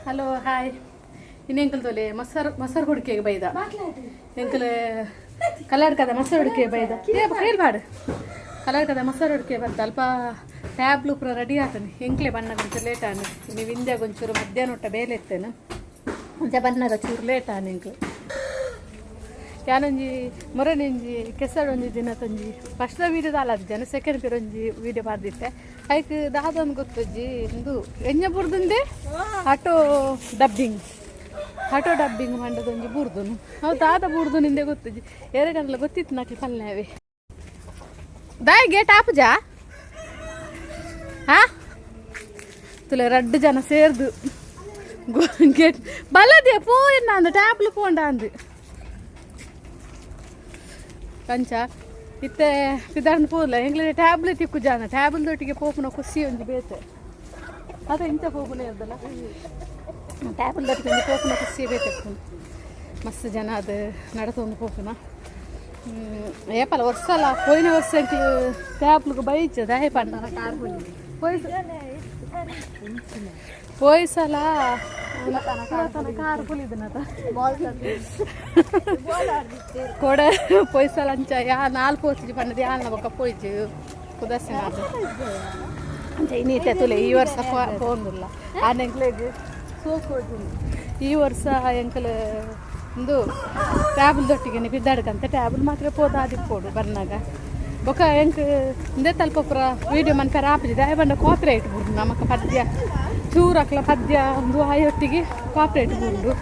Hello hi. ಇನ್ನು ಎಂಕಲ್ ತೋಲೆ ಮೊಸರು ಮೊಸರು ಹುಡುಕಿಗೆ ಬೈದ. ಎಂಕಲ್ ಕಲ್ಲಡ್ಕದ ಮೊಸರು ಹುಡುಕೆ ಬೈದ. ಏ ಹೇಳ್ಬಾಡು, ಕಲ್ಲಡ್ಕದ ಮೊಸರು ಹುಡುಕೆ ಬಂತ. ಅಲ್ಪ ಟ್ಯಾಬ್ಲು ಪೂರ ರೆಡಿ ಆತನೆ. ಎಂಕ್ಲೆ ಬಣ್ಣಗ ಒಂಚೂರು ಲೇಟ್ ಆನು. ನೀವು ಇಂದ್ಯಾಗ ಒಂಚೂರು ಮಧ್ಯಾಹ್ನ ಊಟ ಬೇಲೆ ಇತ್ತೇನು, ಅಂಚ ಬನ್ನಾಗ ಚೂರು ಲೇಟ್ ಆನು. ಎಂಕ್ಲು ಯಾನೊಂಜಿ ಮೊರನೆಂಜಿ ಕೆಸಡೊಂಜಿ ದಿನ ತೊಂಜಿ ಫಸ್ಟ್ ವೀಡಿಯೋ ದಾಲ ಜನ ಸೆಕೆಂಡ್ ಪಿರೊಂಜಿ ವೀಡಿಯೋ ಪಾರ್ದಿತ್ತೆ. ಐಕ್ ದಾದೊಂದು ಗೊತ್ತಜ್ಜಿ, ಇಂದು ಎಂಜ ಬುರ್ದುಂದೆ ಆಟೋ ಡಬ್ಬಿಂಗ್. ಆಟೋ ಡಬ್ಬಿಂಗ್ ಮಂಡದೊಂಜಿ ಬುರ್ದುನು. ಅವು ದಾದ ಬುರ್ದು ನಿಂದೆ ಗೊತ್ತಜ್ಜಿ. ಎರಡಲ್ಲ ಗೊತ್ತಿತ್ತು ನಾಕಿ ಪಲ್ಯವೇ. ದಾಯ್ ಗೇಟ್ ಆಪುಜಾ? ಹಾ, ತುಲೆ ರಡ್ಡು ಜನ ಸೇರ್ದು ಗೇಟ್ ಬಲದೆ ಪೋಯಿನ ಅಂದು ಟ್ಯಾಬ್ಲು ಪೋಂಡ ಅಂದು ಕಂಚ ಇತ್ತೆ ಪಿದಾರ್ನ ಪೋಲ. ಎಂಗ್ಲೆ ಟ್ಯಾಬ್ಲೆ ತಿಕ್ಕು ಜಾನ. ಟ್ಯಾಬ್ಲ್ ದೊಟ್ಟಿಗೆ ಪೋಪುನ ಖುಷಿ ಒಂಜಿ ಬೇತೆ. ಅದ ಇಂಚ ಪೋಪುನ ಇರ್ದಲ್ಲ, ಟ್ಯಾಬ್ಲ್ ದೊಟ್ಟಿಗೆ ಒಂಜಿ ಪೋಪುನ ಖುಷಿ ಬೇತೆ. ಮಸ್ತ್ ಜನ ಅದು ನಡತೊಂದು ಪೋಪುನ. ಏಪಲ ವರ್ಷಲ, ಪೋಯಿನ ವರ್ಷ ಎಂಕ್ಲು ಟ್ಯಾಬ್ಲುಗು ಬೈಚ ದಾಯ ಪಂಡ. ಪೋಯ್ ಸಲ ಕಾರ್ ಪುಲಿದನತ ಕೊಡ. ಪೊಯ್ಸಲ ಅಂಚ ಯಾ ನಾಲ್ಕು ಪೋತಿಜಿ ಪಂಡದ ಯಾಲ್ನ ಬೊಕ್ಕ ಪೋಯ್ಜಿ ಕುದಸಿನ ಅಂಚ. ಇನ್ನೀತೆ ತುಲೆ, ಈ ವರ್ಷ ಪೋಂದುಲ್ಲ. ಆ ಎಂಕ್ಲೆಗ್ ಸೋಕು. ಈ ವರ್ಷ ಎಂಕಲ್ ಇಂದು ಟ್ಯಾಬ್ಲ್ ದೊಟ್ಟಿಗೆ ಬಿದ್ದಾಡ್ಕಂತ ಟ್ಯಾಬ್ಲ್ ಮಾತ್ರ ಪೋದ ಆದಿಪ್ಪೋಡು ಬರ್ನಾಗ. ಬೊಕ ಎಂಕ್ ಇಂದೇ ತಲ್ಪ ಪೂರ ವೀಡಿಯೋ ಮನ್ಪೆರ ಆಪುಜಿ. ದಾಯ ಬಂಡ ಕಾಪಿರೈಟ್ ಬುಡ್ಡು. ನಮಕ ಪದ್ಯ ಚೂರು ಅಕ್ಲ ಪದ್ಯ ಒಂದು ಆಯೊಟ್ಟಿಗೆ ಕಾಪಿರೈಟ್ ಬುಂಡು.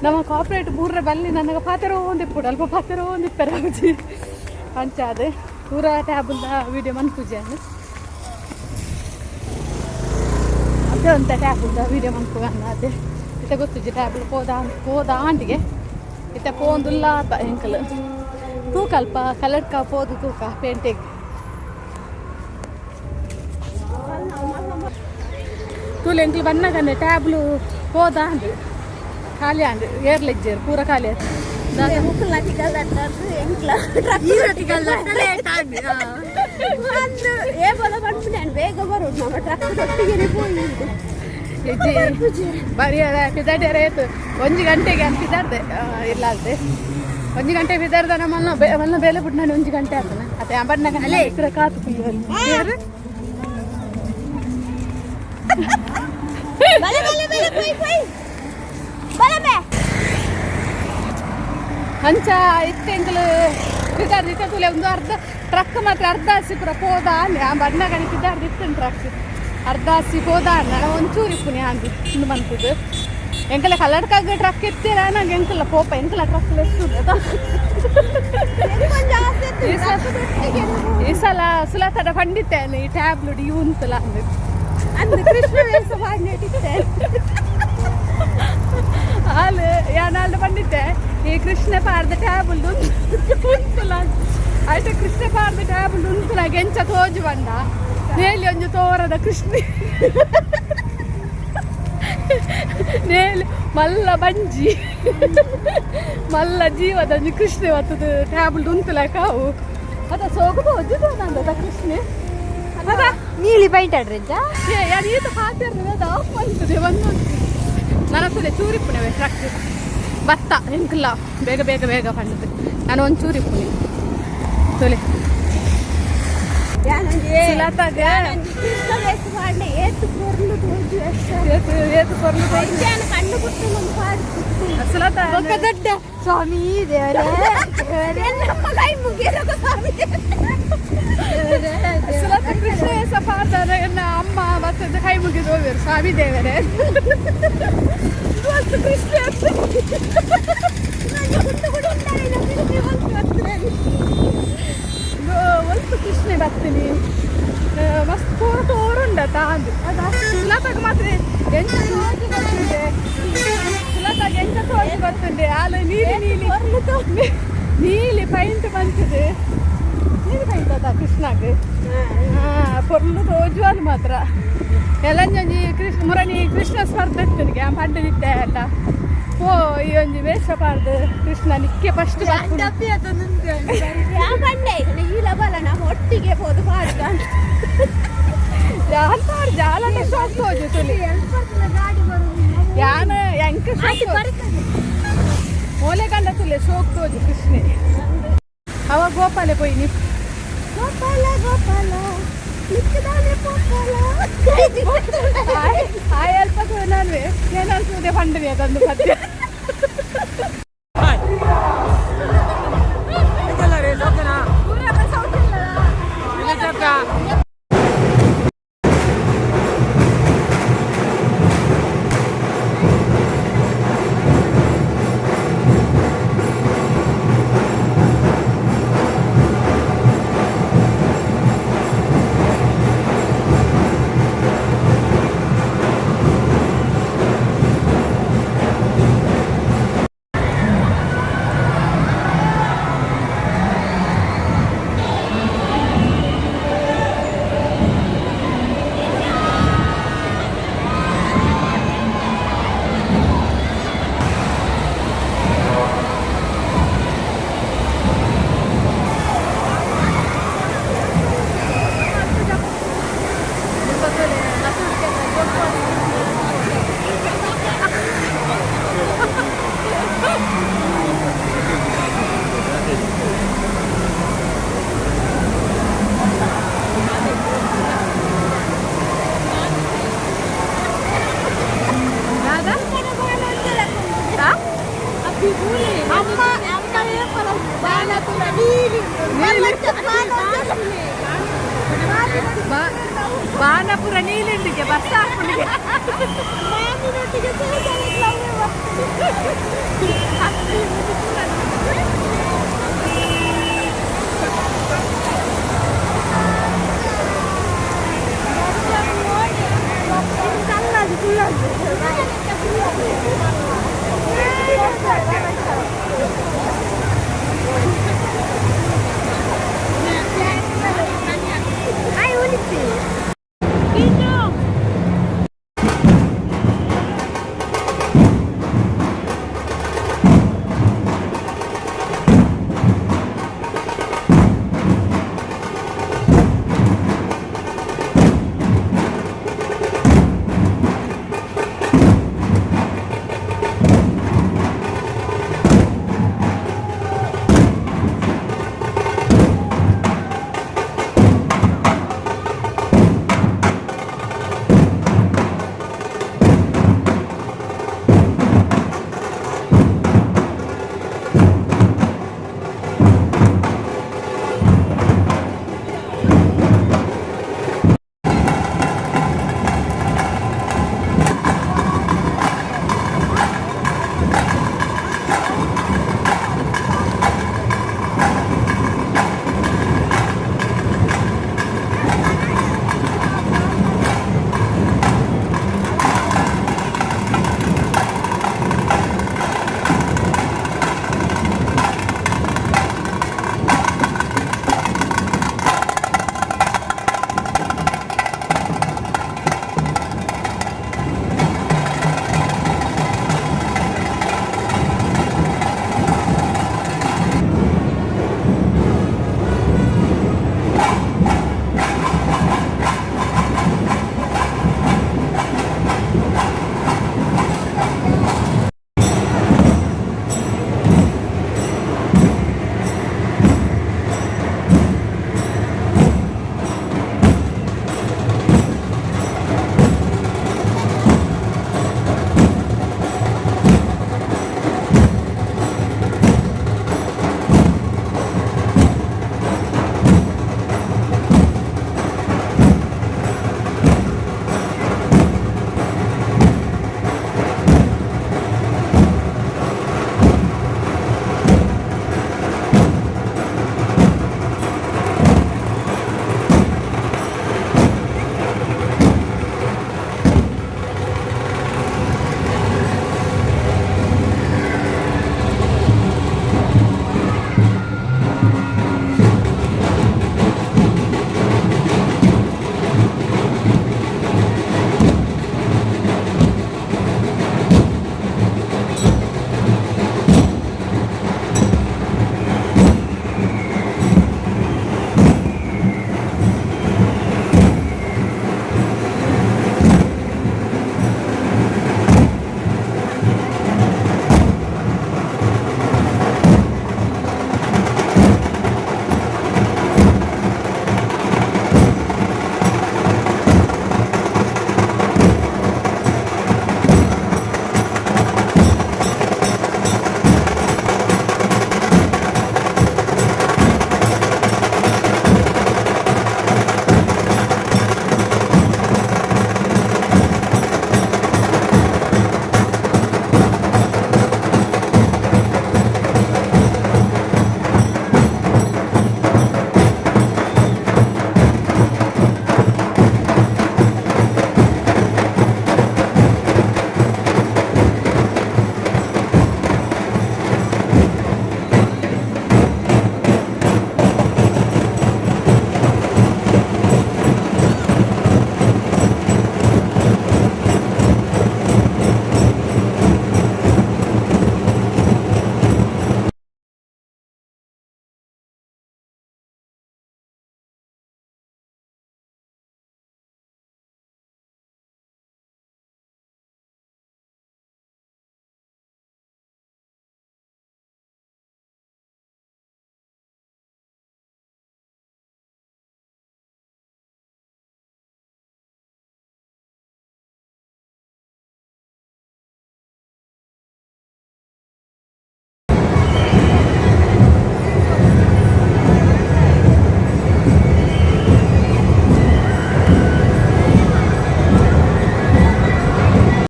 ನಮ್ಮ ಕಾಪಿರೈಟ್ ಬೂರ್ರೆ ಬಲ್ಲಿ ನನಗೆ ಪಾತೆರ ಒಂದಿಪ್ಪುಡು. ಅಲ್ಪ ಪಾತೆರ ಒಂದಿಪ್ಪೆರ ಆಪುಜಿ. ಅಂಚಾದ್ ಪೂರ ಟ್ಯಾಬುಲ್ದ ವೀಡಿಯೋ ಮನ್ಪುಜಿ ಅನ್ನು. ಅದೇ ಅಂತ ಟ್ಯಾಬುಲ್ದ ವೀಡಿಯೋ ಮನ್ಪುಗ ಅದೇ. ಇತ್ತೆ ಗೊತ್ತುಜಿ ಟ್ಯಾಬ್ಲ್ ಪೋದ ಪೋದ ಆಂಟಿಗೆ. ಇತ್ತೆ ಪೋಂದುಲ್ಲ ಆತ. ಎಂಕಲ್ ತೂಕ ಅಲ್ಪ ಕಲ್ಲಡ್ಕ ಪೋದು ತೂಕ ಪೇಂಟೆಗ್. ತೂಲೆ, ಎಂಕ್ಲು ಬನ್ನಗಂದೆ ಟ್ಯಾಬ್ಲು ಪೋದ ಅಂದು ಖಾಲಿ ಅಂದು. ಏರ್ಲೆಜ್ಜೇರು ಪೂರ ಖಾಲಿ ಆಯ್ತು. ಎಂಕ್ಲ ಏ ಬೋಲ ಪನ್ಪುಂಡು, ಬೇಗ ಬರೋದು ನಮ್ಮ ಟ್ರಕ್ ಒಟ್ಟಿಗೆ ಪೋಯಿ. ಇಜ್ಜಿ, ಬರಿ ಪಿದಾಡ್ಯಾರ ಆಯ್ತು. 1 ಗಂಟೆಗೆ ಅಂತ ಪಿದಾಡ್ದೆ ಇಲ್ಲ ಅಲ್ದೆ 1 ಗಂಟೆ ಪಿದಾಡ್ದ. ಮಲ್ಲ ಮಲ್ಲ ಬೇಲೆ ಬಿಟ್ಟು ನಾನು 1 ಗಂಟೆ ಆಗ್ತಾನೆ ಅದೇ ಬಣ್ಣಗ ಅಲ್ಲೇ ಕಾತು ಕುಯ್ಯುವಲ್ಲಿ. ಬಲೆ ಬಲೆ ಬಲೆ ಪೋಯ್ ಪೋಯ್ ಬಲೆ ಬೇ. ಅಂಚ ಇತ್ತೆ ಎಂಕಲು ಪಿದಾರ್ದು. ಇತ್ತೆ ತುಲೆ, ಒಂದು ಅರ್ಧ ಟ್ರಕ್ ಮಾತ್ರ ಅರ್ಧ ಹಸಿ ಪೂರ ಪೋದ. ಆ ಬಣ್ಣ ಗಣಿ ಪಿದಾರ್ದು ಇತ್ತು. ಟ್ರಕ್ ಅರ್ಧ ಹಸಿ ಪೋದ. ಅಣ್ಣ ಒಂಚೂರು ಇಪ್ಪುನಿ ಅಂದು ಇಂದು ಮಂತದ್ದು. ಎಂಕಲ ಕಲ್ಲಡ್ಕಾಗ ಟ್ರಕ್ ಎತ್ತೀರ ನಂಗೆ ಎಂಕಲ್ಲ ಪೋಪ. ಎಂಕಲ ಟ್ರಕ್ ಎತ್ತುದು. ಈ ಸಲ ಸುಲತಡ ಪಂಡಿತೇನೆ ಈ ಟ್ಯಾಬ್ಲೆಟ್ ಈ ಉಂತಲ ಅಂದು. ಅಂದು ಕೃಷ್ಣ ವೇಷ ಮಾಡಿಟ್ಟಿತ್ತೆ. ಹಾಲು ಯಾನಾಲ್ಡು ಪಂಡಿತೆ, ಈ ಕೃಷ್ಣ ಪಾರ್ದ ಟ್ಯಾಬಲ್ ಉಂತುಲ. ಆಯ್ತು, ಕೃಷ್ಣ ಪಾರ್ದ ಟ್ಯಾಬಲ್ ಉಂತುಲ ಗೆಂಚ ತೋಜು ಬಂದ ನೇಲಿ ಒಂಜಿ ತೋರದ ಕೃಷ್ಣ ನೇಲಿ ಮಲ್ಲ ಬಂಜಿ ಮಲ್ಲ ಜೀವದ ಒಂಜಿ ಕೃಷ್ಣ ಬತ್ತದ ಟ್ಯಾಬಲ್ ಉಂತುಲ ಕಾವು. ಅದ ಸೋಗು ತೋಜು ನಂದದ ಕೃಷ್ಣ ಅದ. ನೀಲಿ ಪೈಂಟ್ ಆಡ್ರೆಂಜ. ಏ ಯಾರು ಈತ ಪಾತೆರ್ನ ಆಫ್ ಮಂತದೆ ಒಂದು. ನನ್ನ ತುಲೆ ಚೂರಿಪ್ಪುನವೆ ಟ್ರಕ್ ಭತ್ತ ಎಂಕಲ್ಲ ಬೇಗ ಬೇಗ ಬೇಗ ಪಂಡದು. ನಾನು ಒಂದು ಚೂರಿಪ್ಪುನಿ ತುಲೆ. ಸುಲತಾಗ. ಕೃಷ್ಣ ವೇಷ ಮಾಡಿ ಏತು ಪೊರ್ಲು ತೋಜು. ಏತು ಏತು ಪೊರ್ಲು ತೋಜು. ಕಣ್ಣು ಬಿಟ್ಟು ಒಂದು ಪಾಡು. ಸುಲತ ದೊಡ್ಡ ಸ್ವಾಮಿ ದೇವರೇ ದೇವರೇ, ನಮ್ಮ ಕೈ ಮುಗಿಯಲಕ ಸ್ವಾಮಿ. ಸುಲತ ಕೃಷ್ಣ ವೇಷ ಪಾಡ್ದಾರ. ಎನ್ನ ಅಮ್ಮ ಮತ್ತೆ ಕೈ ಮುಗಿದು ಹೋಗ್ಯಾರ, ಸ್ವಾಮಿ ದೇವರೇ ಮಸ್ತ್ ಕೃಷ್ಣ. ಮಸ್ತ್ ಕೃಷ್ಣ ಬರ್ತೀನಿ ಮಸ್ತ್ ಪೂರ ತೋರುಂಡ ತಾಂದು ಅದ. ಸುಲತಾಗ ಮಾತ್ರ ಎಂಚ ತೋಜು ಬರ್ತುಂಡೆ. ಸುಲತಾಗ ಎಂಚ ತೋಜು ಬರ್ತುಂಡೆ. ಆಲ ನೀಲಿ ನೀಲಿ ನೀಲಿ ಪೈಂಟ್ ಬಂತಿದೆ. ನೀಲಿ ಪೈಂಟ್ ಅದ ಕೃಷ್ಣಾಗ. ಪೊರ್ಲು ತೋಜು ಅದು ಮಾತ್ರ. ಎಲ್ಲಂಜೊಂಜಿ ಕೃಷ್ಣ ಮುರಣಿ ಕೃಷ್ಣ ಸ್ಪರ್ಧೆ ಇತ್ತು. ಆ ಪಂಡನಿತ್ತೆ ಅಲ್ಲ ಪೋ. ಈ ಒಂಜಿ ವೇಷ ಪಾಡ್ದು ಕೃಷ್ಣ ನಿಕ್ಕೆ ಫಸ್ಟ್. ಬಂಡೆ ಈ ಲಬಲ ನಮ್ಮ ಒಟ್ಟಿಗೆ ಪೋದು ಪಾಡ್ಕ. ಜಾಲ ಪಾಡ್ ಜಾಲ ಶಾಕ್ ತೋಜು ತುಲಿ. ಗಾಡಿ ಬರುದು. ಯಾನ ಮೋಲೆ ಕಂಡ ತುಲೆ ಶೋಕ್ ತೋಜು ಕೃಷ್ಣೆ. ಅವ ಗೋಪಾಲೆ ಪೋಯಿ ನಿ. ಗೋಪಾಲ ಗೋಪಾಲ ಲಿಕ್ಕದಾನೆ ಪೋಪಾಲ. ಆಯ್ ಅಲ್ಪ ನಾನುವೆ ಏನಾಗ್ತದೆ ಪಂಡನೆ ಅದೊಂದು ಪದ್ಯ. ಅಮ್ಮ ಅಮ್ಮ ಬಾನಪುರ ನೀಲಿಂಡಿಗೆ ಬಸ್ ಹಾಕುನಿಗೆ.